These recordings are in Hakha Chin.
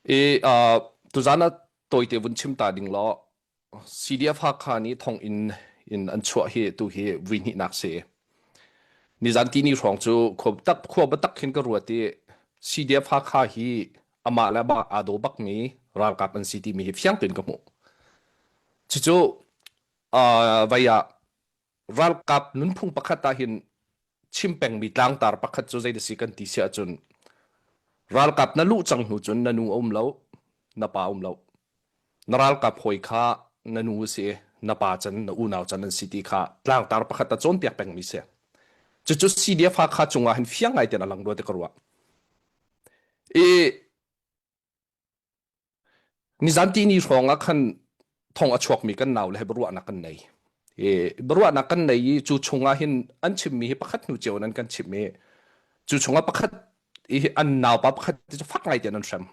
I uh, tuzan ah tawite vun chim ta ding law CDF Hakha nih thonginn in an chuah hi tu hi vui hnihnak si. Nizan tini hrawng cu khua tak khua biatak khin ka ruat i CDF Hakha hi amah le amah aa daw bakmi ralkap an si timi hi fiang tein ka hmuh. Cucu uh, vai ah ralkap nunphung pakhat ah hin chim pengmi tlangtar pakhat cu zei si kan ti si ahcun ralkap na luh cang hnu cun na nu a um lo na pa um lo na ralkap hawi kha na nu a si na pa can na unau can an si ti kha tlangtar pakhat a cawnpiak pengmi si cucu CDF Hakha cungah hin fiang ngai ten a lang rua ti ka ruah i Nizan tihni hrawng ah khan thong a chuakmi kan nau le he biaruahnak kan nei. I biaruahnak kan nei i cu chungah hin an chimmi hi pakhat hnu cio in an kan chimh i cu chungah pakhat i an naupa pakhat cu fak ngai tein an hrem.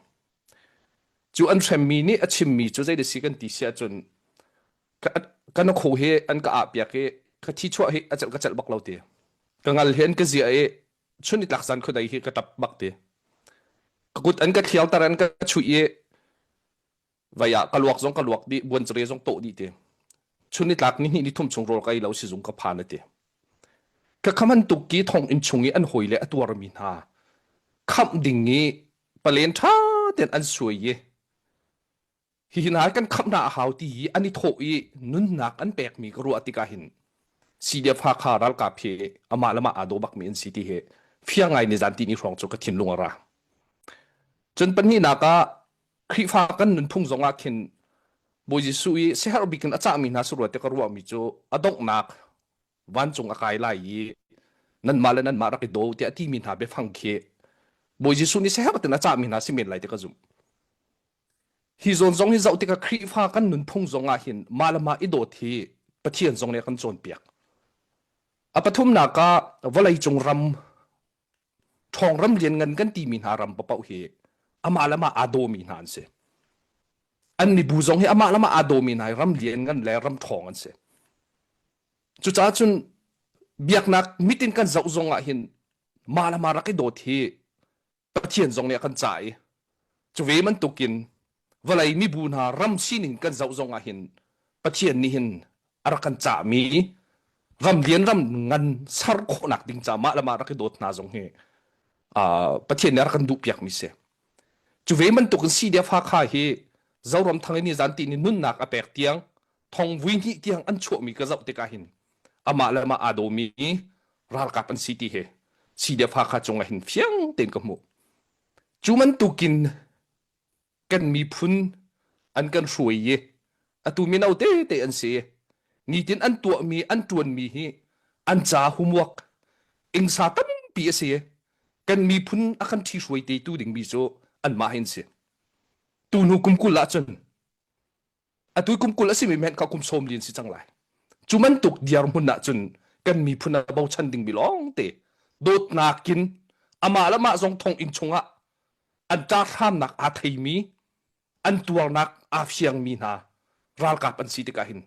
Cu an hremmi nih a chimmi cu zei si kan ti si ahcun ka na kho hi an ka ah piak i ka thi chuah hi a celh ka celh bak lo ti. Ka ngal hi an ka ziah i chun i tlak zan khuadei hi ka tap bak ti. Ka kut an ka thliau tar an ka chuih i vai ah ka luak zong ka luak dih buancare zong tawh dih ti. Chun ni tlak ni hnih ni thum chung rawl ka ei lo sizung ka phan ati. Ka khaman tuk ki thong in chung i an hawi le a tuarmi hna khamh ding i palen ṭha tein an suai i Hihi hna kan khamh hna a hau ti i an i thawh i nunnak an pekmi ka ruah tikah hin CDF Hakha ralkap hi amah le mah aa daw bakmi an si ti hi fiang ngai nizan tihni hrawng cu ka thinlung a ra. Cun pahnihnak ah Khrihfa kan nunphung zong ah khin Bawi Jesuh i siaherh bik in a cahmi hna si rua ti ka ruahmi cu a donghnak vancung a kai lai i nanmah le nanmah rak i daw tiah a timi hna biafang khi Bawi Jesuh nih siaherh tin a cahmi hna si men lai ti ka zumh. Hi zawn zong hi zoh tikah Khrihfa kan nunphung zong ah hin mah le mah i dawt hi Pathian zong nih a kan cawnpiak. A pathumnak ah vawleicung ram ṭhawng ram lianngan kan timi hna ram paoh hi amah le mah aa dawmi hna an si. An mibu zong hi amah le mah aa dawmi hna hi ram lianngan le ram ṭhawng an si. Cucaah cun biaknak mit in kan zoh zong ah hin mah le mah rak i dawt hi Pathian zong nih a kan cah i cu ve bantukin vawlei mibu hna ram sining kan zoh zong ah hin Pathian nih hin a rak kan cahmi ram lian ram ngan ser khawhnak ding ca mah le mah rak i dawt hna zong hi Pathian nih a rak kan duhpiakmi si. Cu ve bantukin CDF Hakha hi Zoram thang in zan ti ni nunnak a pek tiang thong vui hnih tiang an chuahmi ka zoh tikah hin amah le amah aa dawmi ralkap an si ti hi CDF Hakha cungah hin fiang tein ka hmuh. Cu bantukin kan miphun an kan hruai i atu mino tete an si. Nitin an tuahmi an ṭuanmi hi an ca homework ingsa tampi a si. Kan miphun a kan ṭhihruai te tu dingmi cu anmah hin si. Tu hnu kum 20 ahcun atu kum 20 a simi men kha kum sawm lian si cang lai cu bantuk dirhmun ah cun kan miphun a bochan dingmi lawng te dawtnak in amah le mah zong thong inn chungah an ṭahhramnak aa theimi an tuarnak aa fiangmi hna ralkap an si tikah hin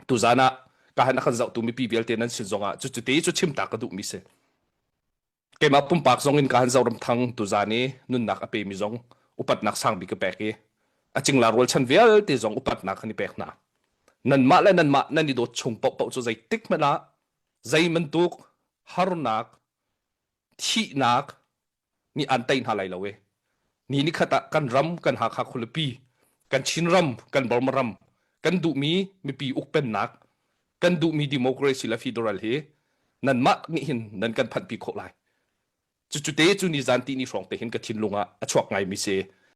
tuzan ah ka han a kan zohtu mipi vialte nan sin zongah cucu te cu chim ta ka duhmi si Keimah pumpak zong in ka han Zoram Thang tuzan i nunnak a pemi zong upatnak sangbik ka pek i a cingla rualchan vialte zong upatnak kan i pek hna. Nanmah le nanmah nan i dawt chung paohpaoh cu zeitik hmanh ah zei bantuk harnak, thihnak nih an tei hna lai lo i ni nikhat ah kan ram, kan Hakha khualipi, kan Chinram, kan Burma ram, kan duhmi mipi ukpennak kan duhmi democracy le federal hi nanmah nih hin nan kan phanhpi khawh lai. Cucu te cu nizan tihni hrawng te hin ka thinlung ah a chuak ngaimi si.